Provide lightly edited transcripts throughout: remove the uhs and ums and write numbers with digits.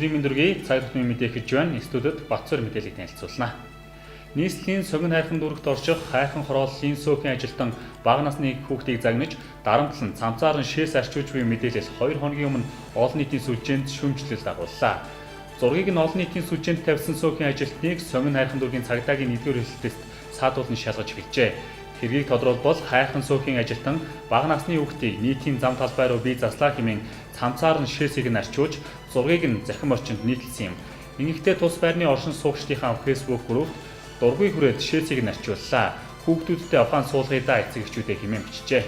Өдрийн мэнд хүргэе. Цаг тутмын мэдээ эхэлж байна. Студид Батцор мэдээллийг танилцуулна. Нийслэлийн Согин хайрхан дүүрэгт орших хайрхан хорооллын сөөхөн ажилтан бага насны хүүхдийг загнаж дарамтлан цамцаар нь шээс арчилж буй мэдээлэл 2 хоногийн өмнө олон нийтийн сүлжээнд шүүмжлэл дагууллаа. Зургийг нь олон нийтийн сүлжээнд тавьсан сөөхөн ажилтныг Согин хайрхан дүүргийн цагдаагийн 1-р хэлэлтээс саадуулан шалгаж эхэлжээ. Хэргийг тодруулбал хайрхан сөөхөн ажилтан бага насны хүүхдийг нийтийн зам талбай руу бие заслаа хэмээн цамцаар нь шээсийг нь арчилж зургийг нь захим орчинд нийтэлсэн юм. Ингэхдээ тус байрны оршин суугчдынхаа Facebook группт дургүй хүрээд шээсийг нь арчиллаа. Хүүхдүүдтэй ухаан суулгая да эцэг эхчүүдээ хэмээн бичжээ.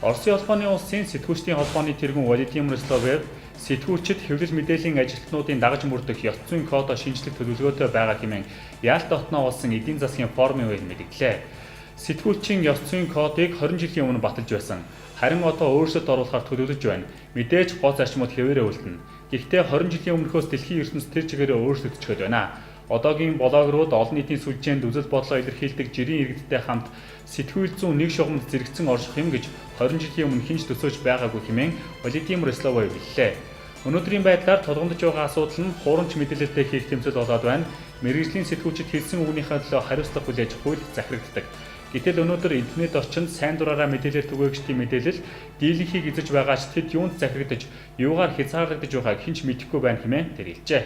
Оросын холбооны улсын сэтгүүлчдийн холбооны тэргүүн Владимир Словев сэтгүүлчид хэвлэл мэдээллийн ажилтнуудын дагаж мөрдөх ёс зүйн кодоо шинжлэх төлөвлөгөөтэй байгаа хэмээн Ялта хотноо болсон эдийн засгийн форумын үед мэдгдлээ. Сэтгүүлчийн ёс зүйн кодыг 20 жилийн өмнө баталж байсан. Харин одоо өөрчлөлт оруулахар төлөвлөж байна. Мэдээж гоо зарчмууд хэвээрээ үлдэнэ. Гэхдээ 20 жилийн өмнөхөөс дэлхийн ертөнц тэр чигээрээ өөрчлөгдчихөд байна. Одоогийн блогерууд олон нийтийн сүлжээнд үзэл бодлоо илэрхийлдэг жирийн иргэдтэй хамт сэтгүүл зүйн нэг шугамд зэрэгцэн орших юм гэж 20 жилийн өмнө хэн ч төсөөж байгаагүй хэмээн Владимир Словов хэллээ. Өнөөдрийн байдлаар тулгамдж байгаа асуудал нь хуурамч мэдээлэлтэй хийх тэмцэл болоод байна. Мэргэжлийн сэтгүүлчид хэлсэн үгнийхээ төлөө хариуцлага хүлээж хууль захирагддаг. Гэтэл өнөөдөр интернет орчинд сайн дураараа мэдээлэл түгээгчдийн мэдээлэл дийлэнхийг эзэж байгаа ч тэд юунд захирагдаж, юугаар хязгаарлагдаж байгааг хэн ч мэдэхгүй байна хэмээн тэр хэлжээ.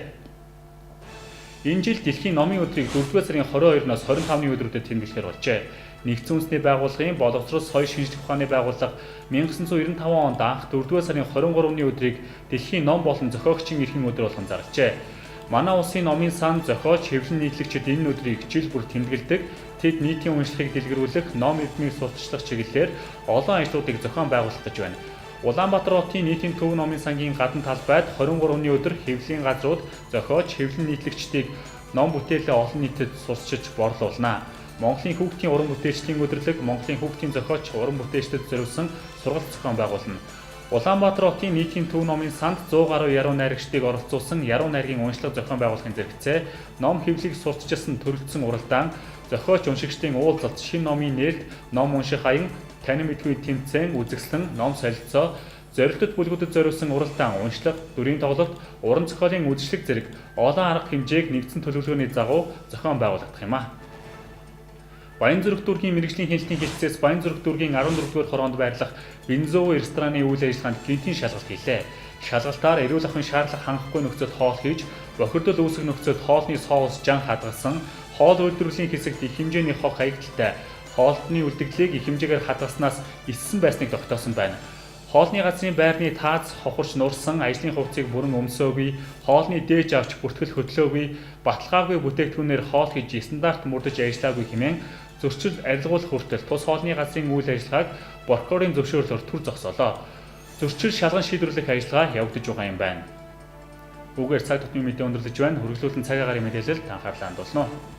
Энэ жил дэлхийн номын өдрийг 4-р сарын 22-наас 25-ны өдрүүдэд тэмдэглэхээр болжээ. Нэгдсэн үндэсний байгууллагын боловсрол соёл шинжлэх ухааны байгууллага 1995 онд анх 4-р сарын 23-ны өдрийг дэлхийн ном болон зохиогчийн эрхийн өдөр болгон зарлажээ. Манай улсын номын сан зохиолч хэвлэн нийтлэгчид энэ өдрийг жил бүр тэмдэглэдэг. Тэд нийтийн уншлагыг дэлгэрүүлэх, ном эрдмийг сурталчлах чиглэлээр олон ажлуудыг зохион байгуулах гэж байна. Улаанбаатар хотын нийтийн төв номын сангийн гадна талбайд 23-ны өдөр хэвлэлийн газрууд зохиолч хэвлэн нийтлэгчдийг ном бүтээлээ олон нийтэд сурталчилж борлуулна. Монголын хүүхдийн уран бүтээлчдийн өдөрлөг Монголын хүүхдийн зохиолч уран бүтээлчдэд зориулсан сургалт зохион байгуулна. Улаанбаатар хотын нийтийн төв номын санд 100 гаруй яруу найрагчдыг оролцуулсан яруу найргийн уншлага зохион байгуулахын зэрэгцээ ном хэвлэлийг сурталчилсан төрөлдсөн уралдаан, зохиолч уншигчдын уулзалт, шинэ номын нээлт, ном унших аян, танин мэдгүй тэмцээн, үзэсгэлэн, ном солилцоо, зорилтод бүлгүүдэд зориулсан уралдаан, уншлага, дүрийн тоглолт, уран зохиолын үзэсгэлэг зэрэг олон арга хэмжээг нэгдсэн төлөвлөгөөний дагуу зохион байгуулагдах юм а. Баянзүрх дүүргийн мэргэжлийн хяналтын хэлтсээс Баянзүрх дүүргийн 14-р хороонд байрлах Бензово рестораны үйл ажиллагаанд гэнэтийн шалгалт хийлээ. Шалгалтаар эрүүл ахуйн шаардлага хангахгүй нөхцөлд хоол хийж, бохирдол үүсгэх нөхцөлд хоолны соус жан хадгалсан, хоол үйлдвэрлэлийн хэсэгт их хэмжээний хог хаягдaltaй, хоолтны үлдэгдлийг их хэмжээгээр хадгалснаас иссэн байсныг тогтоосон байна. Хоолны газрын байрны тааз хохирч нурсан, ажлын хувцсыг бүрэн өмсөөгүй, хоолны дээж авч бүртгэл хөдлөөгүй, баталгаагүй бүтээгдэхүүнээр хоол хийж стандарт мөрдөж ажиллаагүй хэмээн зөрчил арилгуулах хүртэл тус хоолны газрын үйл ажиллагааг прокурорын зөвшөөрлөөр түр зогсоолоо. Зөрчил шалган шийдвэрлэх ажиллагаа явагдаж байгаа юм байна. Үүгээр цаг тутмын мэдээ өндөрлөж байна. Үргэлжлүүлэн цаг агаарын мэдээлэлд анхаарлаа хандуулна уу.